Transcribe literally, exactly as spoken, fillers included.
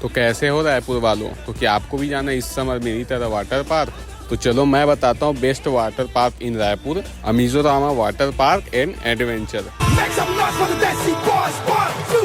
तो कैसे हो रायपुर वालों, तो क्या आपको भी जाना है इस समर मेरी तरह वाटर पार्क? तो चलो मैं बताता हूँ best water park in Raipur, Amizorama Water Park and Adventure। Make some noise for the Desi Boys. One, two,